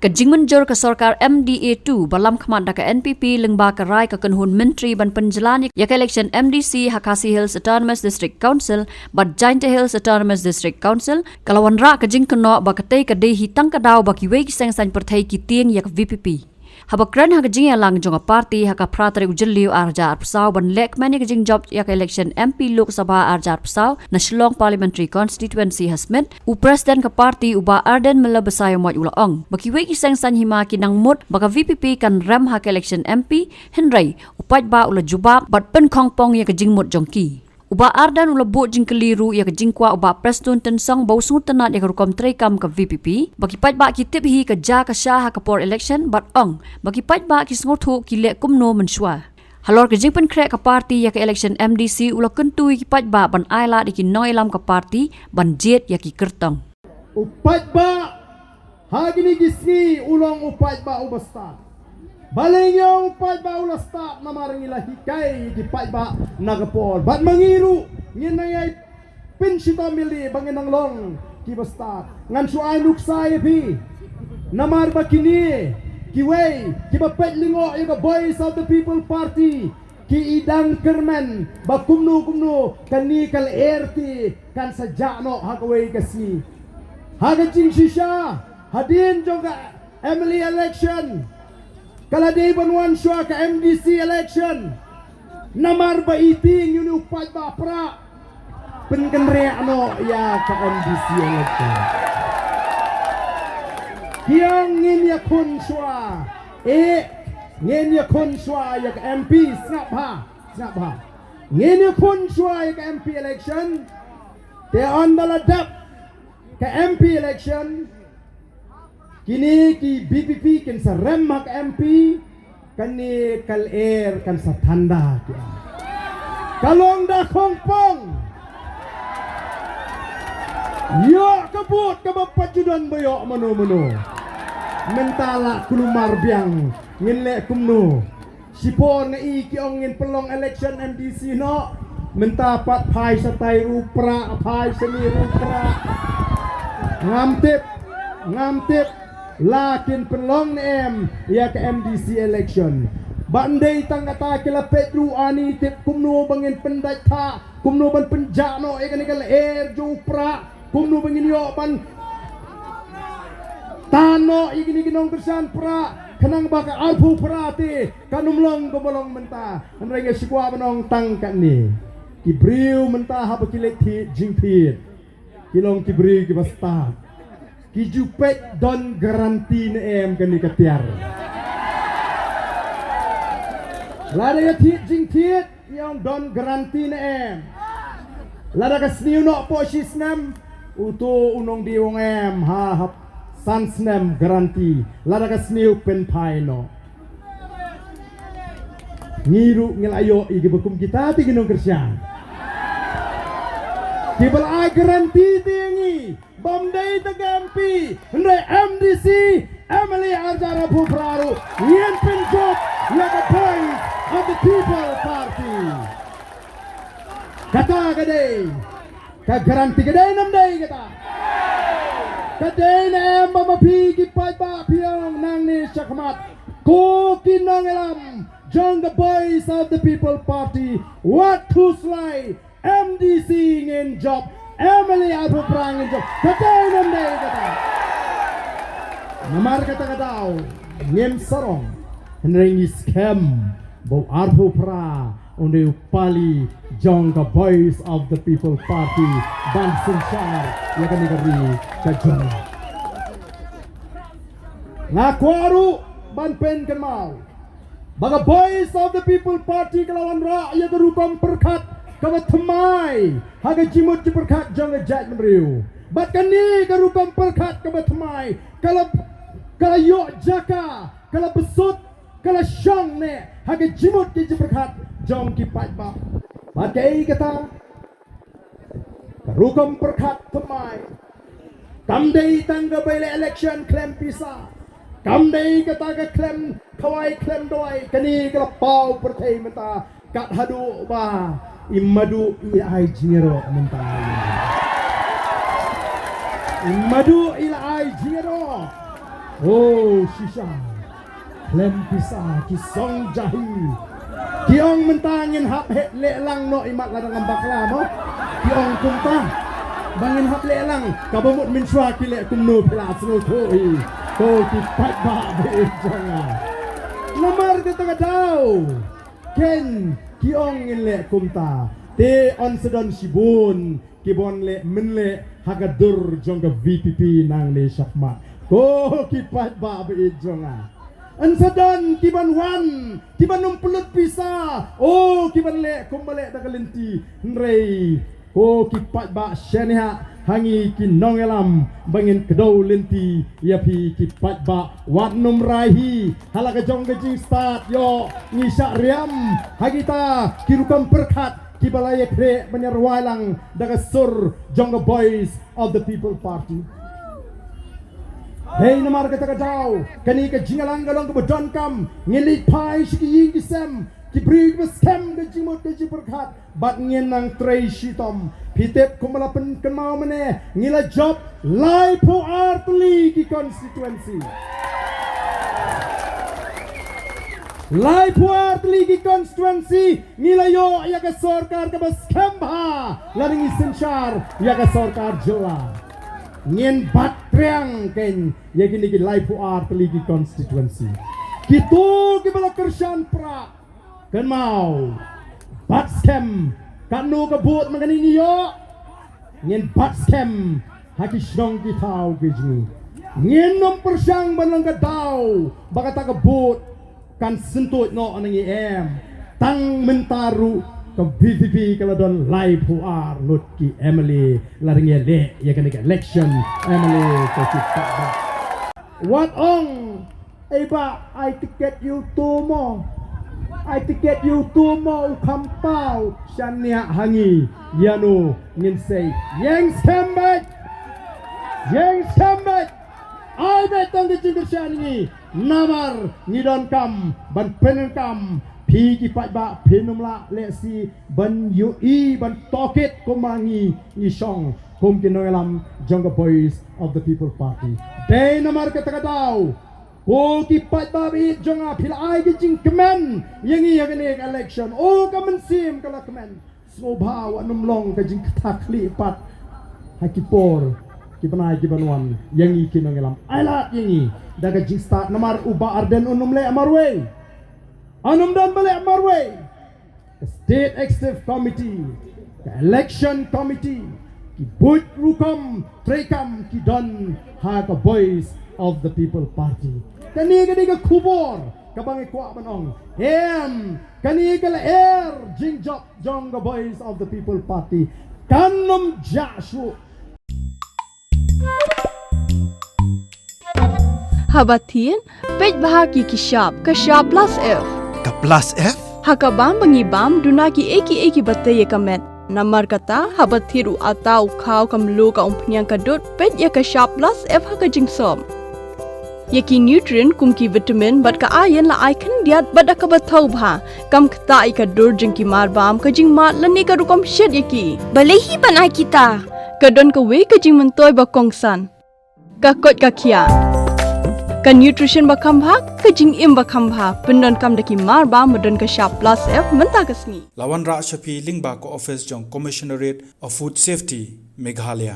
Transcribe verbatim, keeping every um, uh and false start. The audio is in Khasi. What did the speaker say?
Ka jingmynjur ka sorkar M D A two ba lam khmat da ka N P P lyngba ka rai ka kynhun myntri ban pynjlan ïa ka election M D C ha Khasi Hills Autonomous District Council bad Jaintia Hills Autonomous District Council ka la wanrah ka jingkynnoh ba katei ka dei hi tang ka daw ba kiwei ki seng saiñ pyrthei ki tieng ïa ka V P P. Haba kren ha ka jingïalang jong ka party ha ka phra tarik u Jylliew ar hajar arphew saw ban leh kmen ïa ka jingjop ïa ka election M P Lok Sabha ar hajar arphew saw na Shillong Parliamentary Constituency ha Smit, u President ka party u Bah Ardent Miller Basaiawmoit u la ong ba kiwei ki seng saiñ hima ki nang mut ba ka V P P kan rem ha ka election M P, hynrei u paidbah u la jubab bad pynkhongpong ïa ka jingmut jong ki. U Bah Ardent u la buh jingkylli ruh ïa ka jingkwah u Bah Prestone Tynsong ba u sngewtynnad ïa ka rukom treikam ka V P P, ba ki paidbah ki tip hi ka jia ka shai ha ka por election bad ong ba ki paidbah ki sngewthuh ki leh kumno mynshuwa. Halor ka jingpynkhreh ka party ïa ka election M D C u la kyntu ïa ki paidbah ban ailad ïa ki nongïalam ka party ban jied ïa ki kyrtong. U paidbah ha kine ki sngi u long u paidbah uba stad. Balei ngi ong u paidbah u la stad? Namar ngi la hikai ïa ki paidbah na ka por. Bad ma ngi ruh ngin nang ïai pynshitom ïalade ba ngin nang long kiba stad. Ngan shu ai nuksa ïa phi. Namar ba kine kiwei kiba peit lyngngoh ïa ka Voice of the People Party ki i dang kyrmen ba kumno kumno kane ka lyer te kan sa jah noh ha kawei ka sngi. Ha ka jingshisha hadien jong ka M L A election ka la dei ban wan shuwa ka M D C election. Namar ba i tieng ïa une u paidbah Prah pynkynriah noh ïa ka M D C election. Ki ong ngin ïakhun shuwa. Eh, ngin ïakhun shuwa ïa ka M P. Sngap bha, sngap bha. Ngin ïakhun shuwa ïa ka M P election. Te ynda la dep ka M P election, kine ki V P P kin sa rem ha ka M P. Kane ka lyer kan sa thanda ki. Ka long da khongpong. Ïoh ka vote kaba pat ju don ba ïoh mano mano. Mynta la kulmar biang, ngin leh kumno? Shipor nga i ki ong ngin pynlong election M D C noh. Mynta pat phai shatai ruh Prah, phai shane ruh Prah. Ngam tip, ngam tip la kin pynlong ne em ïa ka M D C election. Ba ym dei tang kata, ki la peit ruh ani tip kumno ba ngin pyndait tha, kumno ban pynjah noh ïa kane ka lyer jong u Prah, kumno ba ngin ïoh ban tan noh ïa kine ki nongkyrshan Prah, khnang ba ka arphew phra te kan ym long kumba long mynta. Hynrei nga sngewkwah ban ong tang katne, ki briew mynta haba ki leit thied jingthied, ki long ki briew kiba stad. Ki ju peit don guarantee ne em kane ka tiar. Lada ïa thied jingthied, ïa ong don guarantee ne em? Lada ka sniew nohpoh shi snem, uto u nongdie u ong em, ha, ha san snem guarantee. Lada ka sniew pynphai noh. Ngi ruh ngi la ïoh ïa kiba kum kita te ki nongkyrshan. Kiba la ai guarantee te ïa ngi. Bym dei tang ka M P, hynrei M D C, M L A ar hajar arphew phra ruh ngin pynjop ïa ka Voice of the People Party. Kata ka dei ka guarantee, ka dei ne ym dei kata? Ka dei ne em ba ma phi ki paidbah phi ong nangne shakhmat, ko ki nongïalam jong ka Voice of the People Party, wat khuslai, M D C ngin jop, M L A arphew phra ngin jop. Kata ngin dei kata. Namar kata ka daw ngim sarong, hynrei ngi skhem ba u arphew phra un dei u pali jong ka Voice of the People Party ban synshar ïa kane ka ri ka jong ngi. Nga kwah ruh ban pynkynmaw ba ka Voice of the People Party ka la wanrah ïa ka rukom pyrkhat kaba thymmai ha ka jingmut jingpyrkhat jong ka jaitbynriew. Bad kane ka rukom pyrkhat kaba thymmai ka la, ka la ïoh jaka, ka la bsut, ka la shong ne ha ka jingmut ka jingpyrkhat jong ki paidbah. Bad kaei kata? Ka rukom pyrkhat thymmai kam dei tang ka ba ïaleh election khlem pisa. Kam dei kata ka khlem khawai khlem dawai. Kane ka la paw pyrthei mynta kat haduh ba i Madu i ai jingïaroh mynta. I Madu i la ai jingïaroh. Oh, shisha. Khlem pisa ki song jahi. Ki ong mynta ngin hap heh leh lang noh imat la dang bakla mo. Ki ong kumta. Ba ngin hap leh lang. Kaba mut mynshuwa ki leh kumno phi la sngewthuh hi. Ko ki paidbah ba ïeit jong nga. Namar kata ka daw. Ken ki ong ngin leh kumta. Te yn sa don shibun. Ki ban leh mynleh ha ka dur jong ka V P P nangne shakhmat. Ko ki paidbah ba ïeit jong nga. Yn sa don ki ban wan, ki ban ym pynlut pisa. Oh, ki ban leh kumba leh da ka lynti. Hynrei ko ki paidbah, shaniah ha ngi ki nongïalam ba ngin kdew lynti ïa phi ki paidbah. Wat nym rai hi ha la ka jong ka jingstad, ïoh ngi shah riam ha kita ki rukom pyrkhat kiba la ïakhreh ban ïarwai lang da ka sur jong ka Voice of the People Party. Hei, namar kata ka daw, kane ka jingïalang ka long kaba donkam. Ngin leit phai sha ki ïing ki sem, ki briew kiba skhem ka jingmut ka jingpyrkhat, bad ngin nang trei shitom. Phi tip kumba la pynkynmaw mynne, ngi la jop laiphew ar tylli ki constituency. Laiphew ar tylli ki constituency, ngi la ïoh ïa ka sorkar kaba skhem bha, lada ngi synshar ïa ka sorkar jylla. Ngin bat triang kein ïa kine ki laiphew ar tylli ki constituency. Kito kiba la kyrshan prah, kynmaw, bat skhem, katno ka vote ma kane ngi ïoh. Ngin bat skhem ha ki shnong ki thaw ki jong ngi. Ngin nym pyrshang ban long ka daw ba kata ka vote kan syntuid noh na ngi, em. Tang mynta ruh ka V P P ka la don laiphew ar ngut ki M L A, lada ngi leh ïa kane ka election M L A ko ki paidbah. Wat ong, ei bah, ai tiket ïa uto mo. Ai tiket ïa uto mo u kham paw. Shaniah ha ngi, ïano ngin sei. Ïeng skhem beit. Ïeng skhem beit. Ai beit tang ka jingkyrshan ngi. Namar ngi donkam ban pyndonkam phi ki paidbah. Phin ym lah lehse ban ïohi ban tohkit kumba ngi, ngi shong kum ki nongïalam jong ka Voice of the People Party. Dei namar kata ka daw, ko ki paidbah ba ïeit jong nga, phi la ai ka jingkmen ïa ngi ha kane ka election. Oh, ka mynsiem ka la kmen. Sngewbha wat nym long ka jingkta khlieh pat ha ki por ki bnai ki ban wan. Ïa ngi ki nongïalam, ai lad ïa ngi da ka jingstad, namar u Bah Ardent un ym leh marwei. Un ym don ba leh marwei. Ka State Executive Committee, ka Election Committee, ki buit rukom treikam ki don ha ka Voice of the People Party. Kane ka dei ka khubor kaba ngi kwah ban ong. Em, kane ka lyer jingjop jong ka Voice of the People Party kan ym jah shuh. Haba thied, peit bha ki ki shap, ka shap plus F. Ka plus F? Ha ka bam ba ngi bam, duna ki ei ki ei kiba tei ïa ka met. Namar kata, haba thied u atta, u khaw, ka mluh, ka umphniang, ka dud, peit ïa ka shap plus F ha ka jingsop. Ïa ki nutrient kum ki vitamin bad ka iron la ai khyndiat bad da kaba thaw bha. Kam ktah ïa ka dur jong ki mar bam, ka jingmad lane ka rukom shet ïa ki. Balei hi ban ai kita? Ka don kawei ka jingmyntoi ba kongsan. Ka koit ka khiah. Ka nutrition ba kham bha, ka jingim ba kham bha. Pyndonkam da ki mar bam ba don ka shap plus F mynta ka sngi. La wanrah sha phi lyngba ka office jong Commissionerate of Food Safety, Meghalaya.